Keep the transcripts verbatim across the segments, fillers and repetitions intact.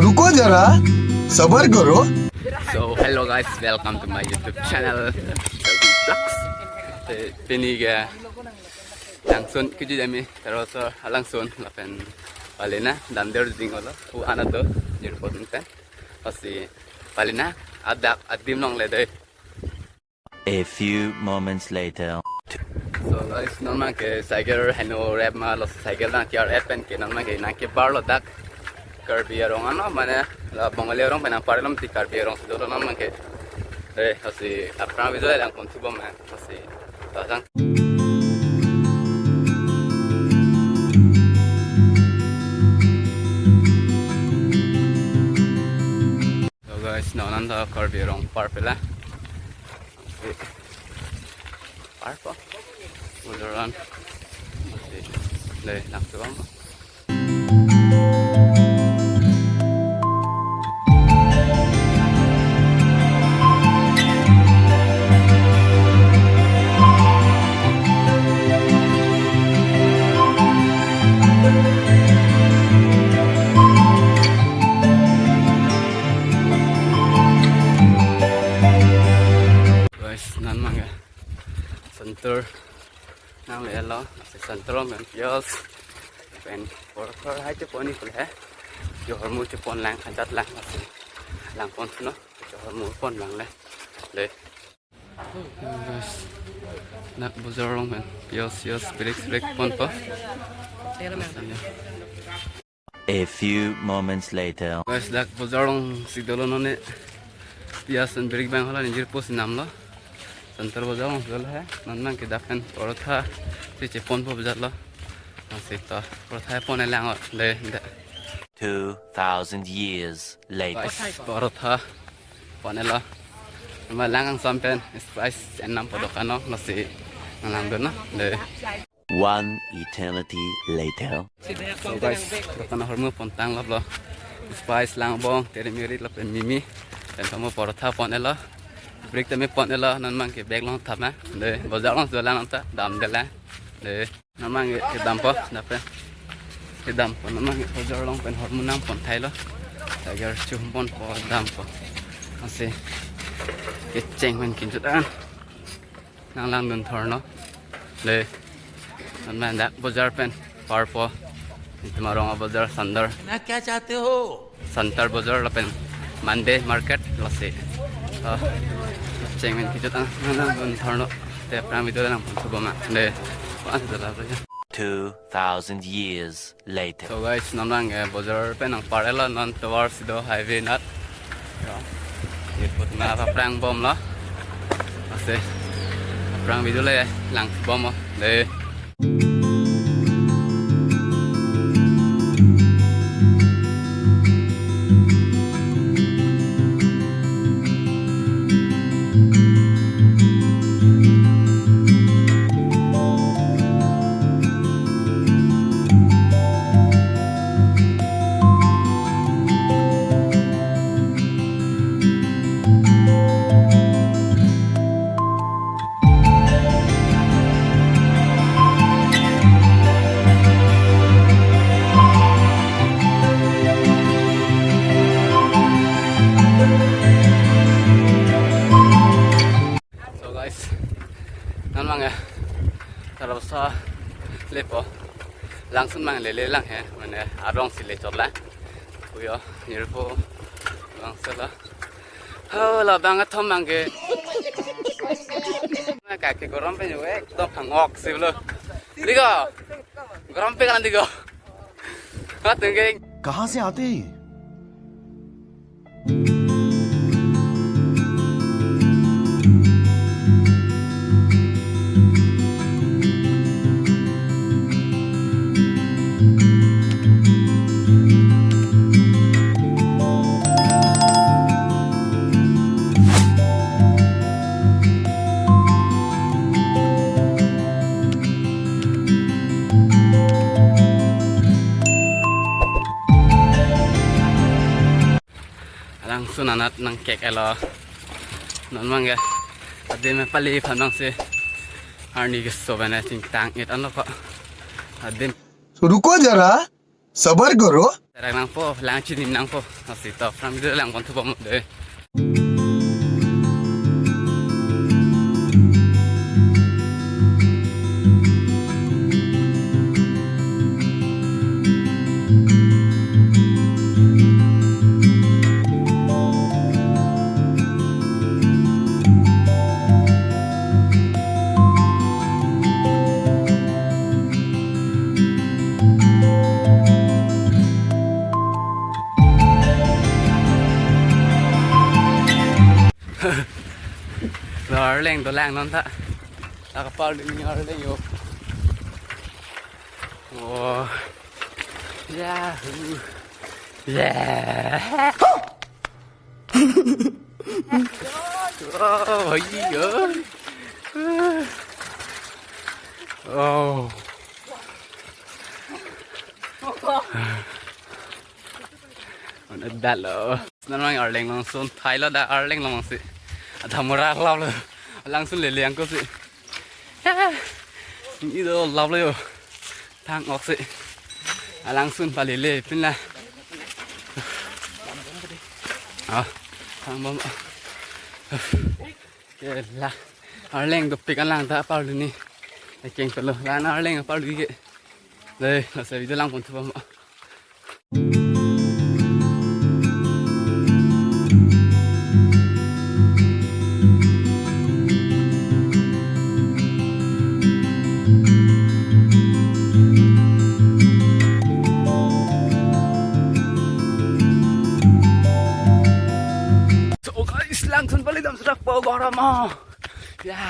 रुको जरा, सबर करो। So hello guys, welcome to my YouTube channel, Selvi Vlogs. Eh, pini ke Langsun kejut ami, terus, eh, Langsun lapen pali nangdamdet ding olo, u anat do, jirpo pen. Lasi pali nang, adak adim longle dei. A few moments later. So guys, non abang ke cycle heno rep ma lo, cycle nang T R F pen ke non abang ke nangkebar lo dak Karbi arong ano, mane la Bongali arong pen nangpar lom ti Karbi arong si dolo non abang ke. Eh, lasi aphrang video lang pon thubom ma, lasi ta jang. So guys, non an ta Karbi arong par pela. Par po. Udaran. Dei, nang tuang. Guys, non abang ke Santur nanglelo, lasi Santur along pen P O S pen porthor hai chepon ni kule he. Johor mu chepon lang, ajat lang, lasi lang pon suno, Johor mu pon lang le. Dei. Guys, dak bojar along pen P O S, P O S, brake, brake pon po. A few moments later. Guys, dak bojar along si dolo non ne. P O S pen brake abang hala nijir post namlo. Santur bojar along si dolo he. Non abang ke dak pen porotha si chepon po bejat lo. Lasi to porotha pon lang o. Dei, dei. Two thousand years later. Guys, porotha pon lo. Ma lang angsam pen spice enam po dokan lo, lasi nanglang dun na. Dei. One eternity later. So guys, dokan ahormu pon tang lap lo. Spice, langbong, terimiri lapen mimi. Pen kamu porotha pon lo. Brake tame pon lo, non abang ke bag along thap na. Dei, bojar along si dolang ta, damdet lang. Dei. Non abang ke kedam po, dak pen. Kedam po, non abang ke bojar along pen ahormu nangpon thai lo. Agar chum pon po dam po. Lasi kecheng pen kejut an nanglang dun thorno. Dei. Non abang dak bojar pen par po. Itum arong abojar Santur. ना क्या चाहते हो? Santur bojar lapen Monday market lasi. Ah, kecheng pen kejut an nanglang dun thorno. Te aphrang video lang pon thubom ma. Dei. Pon thubom ma. Two thousand years later. So guys, non abang, eh, bojar pen nangpar lo, non tovar si do highway anat. Ya. Iput na aphrang bom lo. Lasi aphrang video le lang bom lo. Dei. So guys, non abang ya, kalau sa lepo, Langsun abang lele lang he, mane arong si le chot lang. Kuyo, nirpo, bang sela. Oh, labang athom abang ke. Kaki gorom pen ekdom hangok si lo. Diko. Gorom pen kan diko. Hat nengeng. कहाँ से आते हैं ये? Langsun anat nangkek elo. Non abang ke adim pali aphan abang si arni keso bana chingtang-et anlo ko. Adim. तो रुको जरा, सबर करो। Terang nangpo, lang chinim nangpo. Lasi to, pran video lang pon thu bom dei. Arleng dolang non ta. Lake parli ni arleng yo. Oh. Yahoo. Yeah. Oh, iya. Oh. Mana dalo. Nanang arleng langsun, thailo da arleng langsi. Ada murah lap lo. Langsun lele angko si. Ini do lap lo yo. Thang oksi. Alangsun palele pin la. Ah, thang bom. Ke la. Arleng dopik alang ta parlu ni. Ekeng pelo. Lan arleng parlu ke. Dei, lasi video lang pon thu bom. So guys, langsun palidam sudah po gorama. Ya.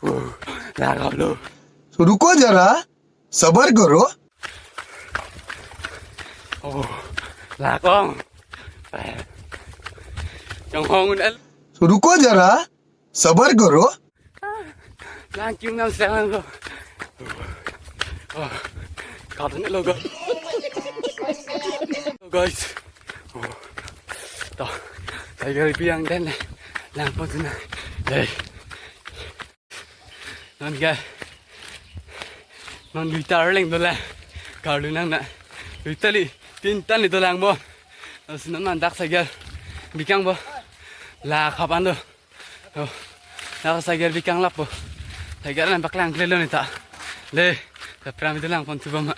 Uh, larap lo. तो रुको जरा, सबर करो। Oh, lakong. Chong hong un el. तो रुको जरा, सबर करो। Lang kim nam sang lang ko. Oh, kau tanya lo, guys. Lo, guys. Oh. To. Tiger biang den. Lang po tu na. Hey. Non ke, non duita arleng dolang. Karlu nang na. Duita li, tinta li dolang bo. Lasi non man dak sager bikang bo. Lakhap an do. Oh. Dak sager bikang lap bo. Sager an paklang klelo ni ta. Le, ta pran video lang pon thu bom ma.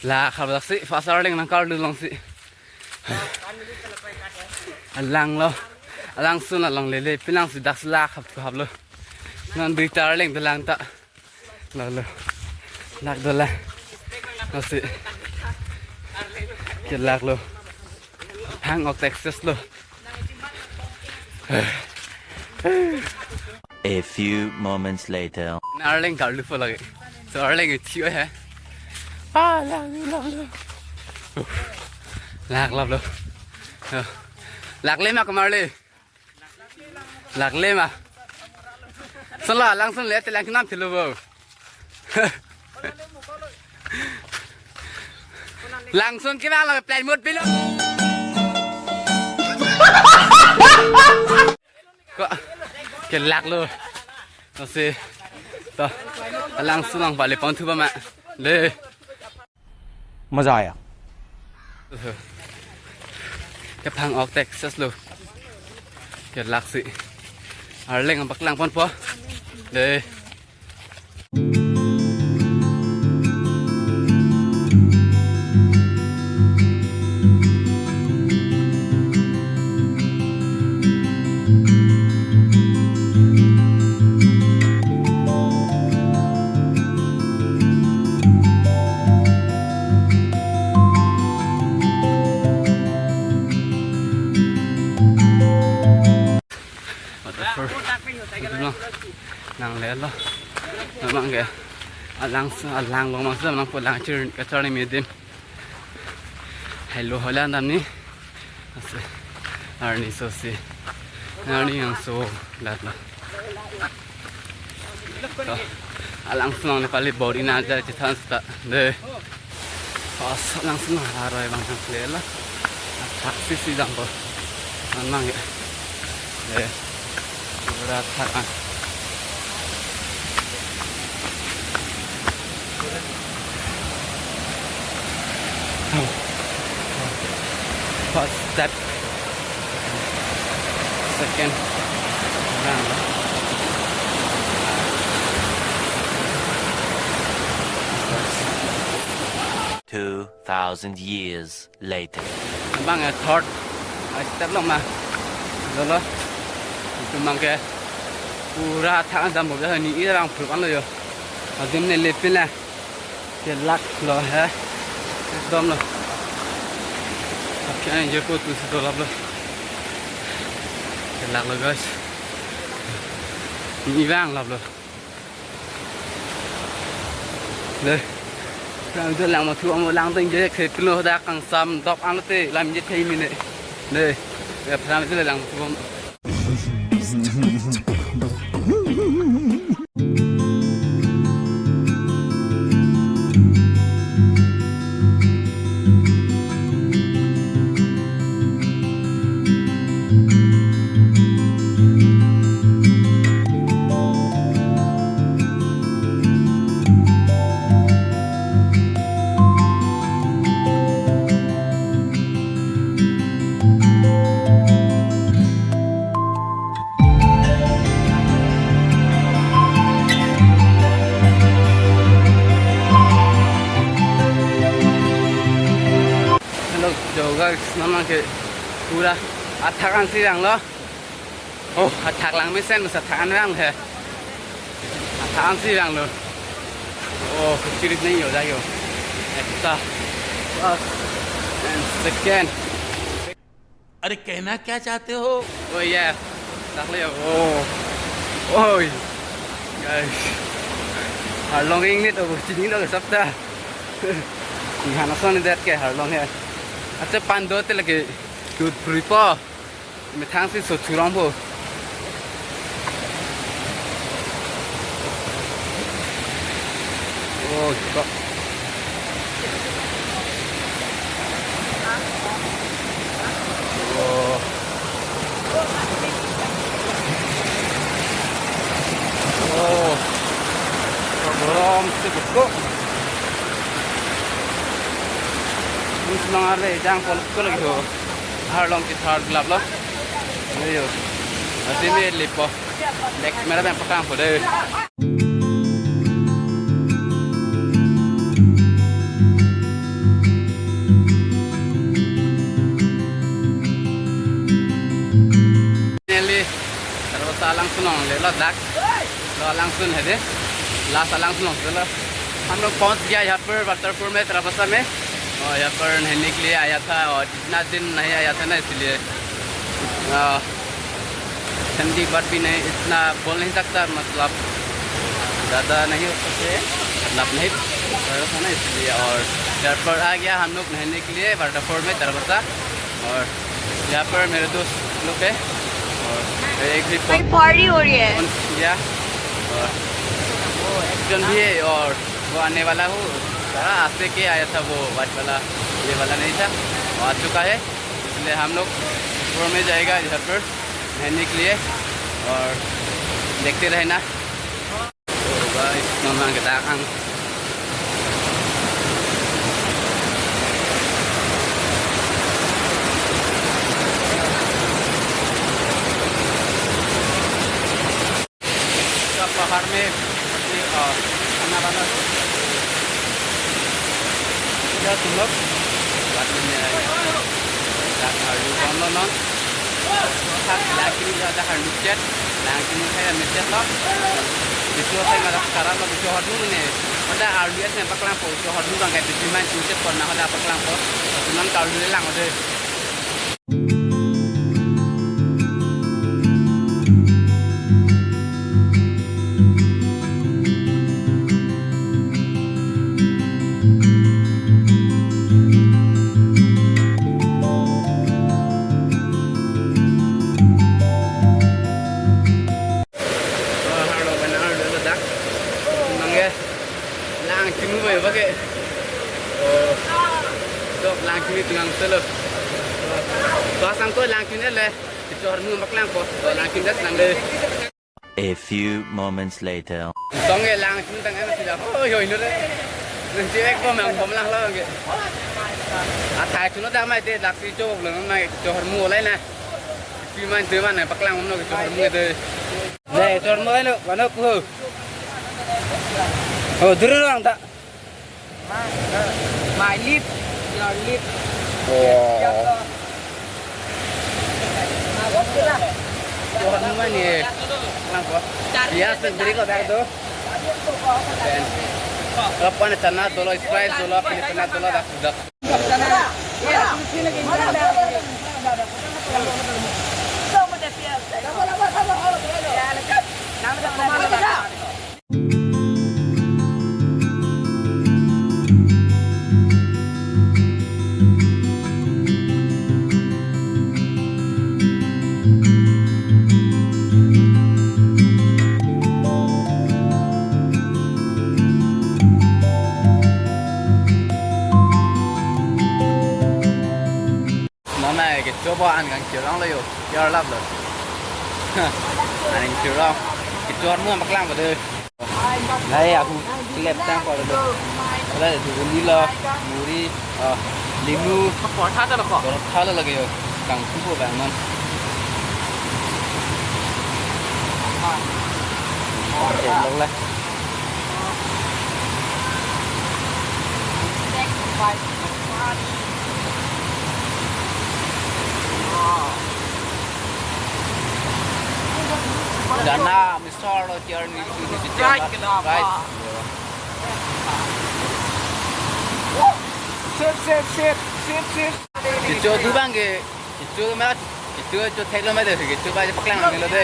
Lakhap dak si, first arleng nang karlu long si. Alang lo. Alangsun along lele, pin lang si dak si lakhap hap lo. Non duita arleng dolang ta. Lo lo. Lak dolang. Lasi. Ke lak lo. Hang ok Texas lo. A few moments later. Na arleng karlu po lagi. So arleng chiyo he. Ah, lang lang lang. Lak lap lo. Lak le ma kamar le. Lak le ma. Sala langsun le te lang kinam thilo bo. Langsun kevang lo play mode pilo. Ko ke lak lo. Lasi. To. Langsun lang balik pon thu bom ma. Le. मजा आया। Ke phang ok Texas lo. Ke lak si. Arleng paklang pon po. Dei. Waterfall. Nang lelo. Namang ke alang, alang long mang sa nangpo, lang chir kacharni medim. Hello, hola namni. Ase, arni sosi. Arni yang so lat la. To, alangsun nang Nepali bor-i nangja chethan seta. De. Pas alangsun nang haroi abang nang kle la. Athak si si jangko. Namang ya. De. Pura athak an. First step. Second. Two thousand years later. Abang ya third step long ma. Lolo. Itum abang ke pura athak an jam bo, ni irang phruk an lo yo. Adim ne lepin la. Kelak lo he. Ekdom lo. Aphi an je ko tu si dolap lo. Kelak lo guys. Ni vang lap lo. Le. Phrang tu lang ma thu amo lang teng je khe pilo da kangsam dok an te lam je thei mine. Le. Ya phrang tu lang ma thu amo. Hello, yo guys, namang ke pura athak an si vang lo. Oh, athak lang mesen, masa athak an vang he. Athak an si vang lo. Oh, kuchirit nahi ho jai ho. Ekta. First and second. अरे, कहना क्या चाहते हो? Oh yeah. Tak le. Oh. Oi. Guys. Arlong ingnit, oh, chini lo sabta. Ni hana son det ke arlong he. Acha pan do te lagi. Good free po. Methang si so churong po. Oh, kok. Oh. Oh. Kok borom si kok. Ini senang are jang pol ko lagi ho. Arlong ke third lap lo. Ayo. Ati me lipo. Next mera bang pakang po de. Finally, terus alangsun ong le lo dak. Lo alangsun hede. Last alangsun ong lo. हम लोग पहुंच गया यहाँ पर वाटरफॉल में, तरबसा में। और यहाँ पर नहाने के लिए आया था और इतना दिन नहीं आया था ना, इसलिए, आ, ठंडी बात भी नहीं, इतना बोल नहीं सकता, मतलब, ज़्यादा नहीं हो सकते, मतलब, नहीं पड़ा था ना, इसलिए। और यहाँ पर आ गया हम लोग नहाने के लिए वाटरफॉल में, तरबसा। और यहाँ पर मेरे दोस्त लोग है और एक भी भाई, फोन, पार्टी हो रही है। फोन किया और वो एक जन भी है और वो आने वाला हो, हाँ, आज से के आया था वो वाइट वाला, ये वाला नहीं था, वो आ चुका है। इसलिए हम लोग ऊपर में जाएगा इधर पर नहाने के लिए और देखते रहना। Oh, guys, namang kita ang. का पहाड़ में अपने, अ, खाना बना दो। क्या तुम लोग? बाद में मेरा यार, यार, और ये कौन लोग ना? Thak laki ni ada hal lucet, laki ni saya mecet lo. Itu saya malah sekarang lo itu hot dulu ni. Ada arlu ya saya paklang po, itu hot dulu kan kayak itu main lucet pernah ada paklang po. Cuman kalau dulu lang ada. Bagi. Oh. Dok, langchini tungang selo. Dok, sang ko langchini le. Kechormu paklangpo. Dok, langchini das nang de. A few moments later. Song ke langchini tang em sila. Oh, yo, ino de. Nang cewek ko mang bom lang lo ke. Athai chuno tang mai de, laksi chok lo mai kechormu lai na. Piman teman na paklang umno kechormu de. Dei, chormu lo, mano ku. Oh, dulu lang ta. My lip, your lip. Oh. Chormu mani. Lang ko. Yes, sendiri ko dak tu. Apa ni tanah dolo, Sprite dolo, apa ni tanah dolo dak dak. Nonai kecho bo an kangchirong lo yo. Yarlap lo. An kangchirong. Kechormu paklang ba de. Nai aku klep tang ko lo. Ada tu ni lo. Muri. Ah, limu. Portha ta lo ko. Portha lo lagi yo. Kangpu ko bang non. Oke, lo lah. Dana, Mister Lotiar ni, ni, ni, Right, kenapa? Right. Sip, sip, sip, sip, sip. Kecho tu bang ke, kecho ma, kecho, kecho thek lo ma de, kecho ba paklang lo de.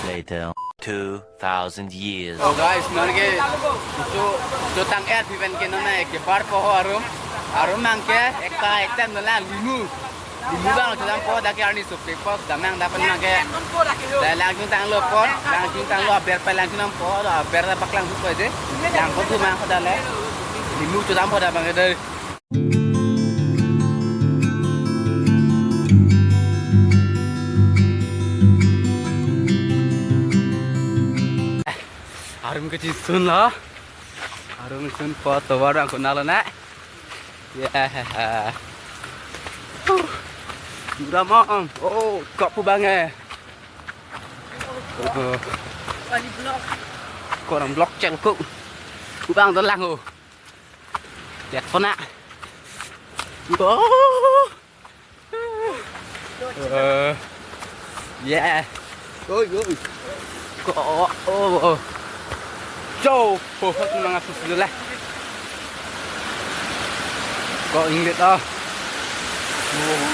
Later. Two thousand years. Oh, guys, non ke kecho, kecho tang-et pipen ke non ke bar po ho arum. Arum mang ke ekta ekta non la limu. Limu bang chodam po, dak ke arni sup po, damnang dapan mang ke. Dak langchung tanglo po, langchung tanglo, aber pa langchung nam po, aber ta paklang sup po de. Lang po tu mang ko dale. Limu chodam po da bang ke de. Arum kechisun lo. Arum sun po tovar bang kunalo na. Yeah. Huh. Ramang. Oh, kok pu bang eh. Oh. Kali blok. Korang blok cengkuk. Pu bang dolang oh. Lihat kona. Oh. Eh, yeah. Oi, oi. Ko, oh, oh, oh. Jo, pohot nang asus dulu lah. Ko inglit oh. Oh.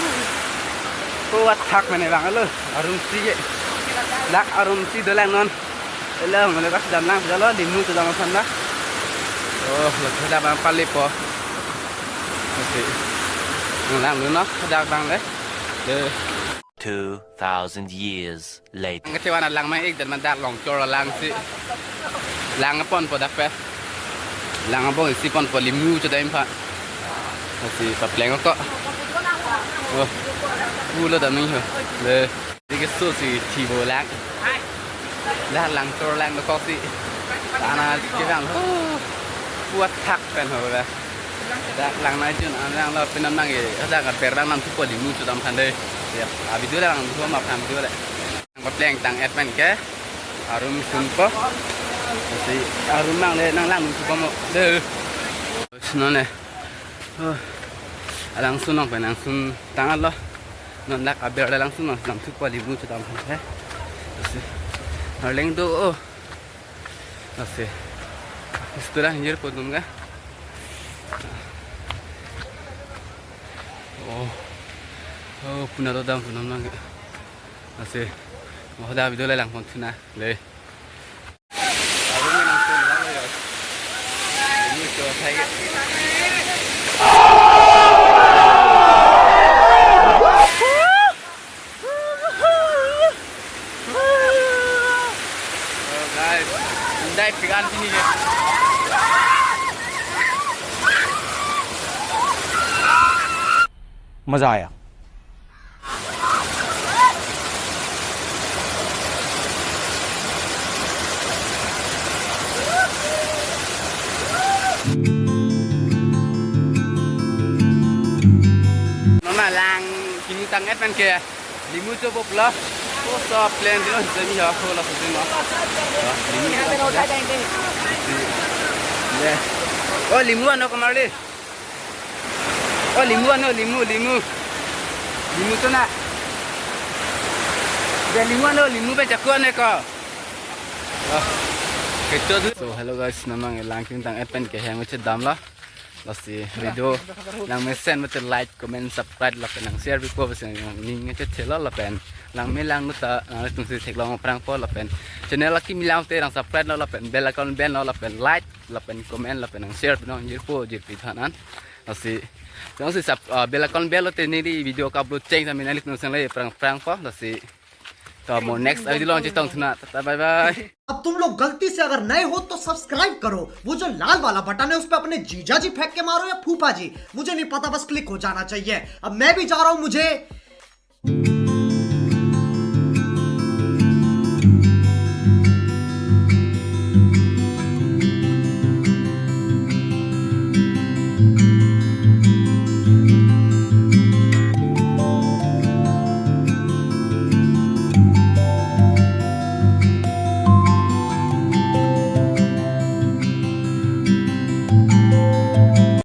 Ko athak mane bang lo. Arum si ye. Dak arum si dolang non. Elo, mane kas damlang jalo limu tu damlang sana. Oh, lo dak bang pali po. Oke. Lang dulu no, dak bang le. De. Two thousand years later. Ang kecewa na lang mang ik dan mandak long chor lang si. Lang pon po dak pe. Lang abong isi pon po limu chodam pa. Si papleng ko. Oh. Pulo damning ho. Le. Dike so si thibo lang. Dak lang chor lang dokok si. Ana kevang. Pu athak pen ho ba. Dak lang na jun an lang lo penam nang e. Dak aber bang nam thupo limu chodam than de. Ya, a video lang thupo ma phan video le. Papleng tang-et pen ke. Arum sun po. Si arum mang le nang lang thupo mo. De. Suno ne. Oh. Alangsun nong pen langsun tanglo. Non dak aber alangsun nong nam thupo limu chodam he. Lasi. Arleng do oh. Lasi. Istulah hinjir po dum ga. Oh. Oh, puna do dam punam nang. Lasi. Mo da video le lang pon thuna. Le. Oh, guys, Hyundai pikan sini ya. मजा आया। Mama lang kini tang et pen ke limu cho bop lo. Oh, so plan dilo semi ha ko la semi ma. Limu cho bop lo. Oh, limu ano kamar le. Oh, limu ano, limu, limu. Limu to na. Ya, limu ano, limu pen chakku ano ko. Oh. Kecho du. So, hello guys, non nang lang kini tang et pen ke hem che dam la. Lasi video lang mesen mate like, comment, subscribe lapen nang share pi po besi nang ning che thelo lapen lang me lang nu ta nang tung si theklong prang po lapen channel laki milang te nang subscribe lo lapen bell icon ben lo lapen like lapen comment lapen nang share pi nang jirpo jirpi thanan. Lasi nang si sub, ah, bell icon bell lo te neli video ka upload cheng ta me nang lik nang sang le prang prang po lasi. To mo next video along chetong thuna. Tata bye bye. अब तुम लोग गलती से अगर नए हो तो सब्सक्राइब करो, वो जो लाल वाला बटन है उस पर अपने जीजा जी फेंक के मारो या फूफा जी, मुझे नहीं पता, बस क्लिक हो जाना चाहिए। अब मैं भी जा रहा हूँ, मुझे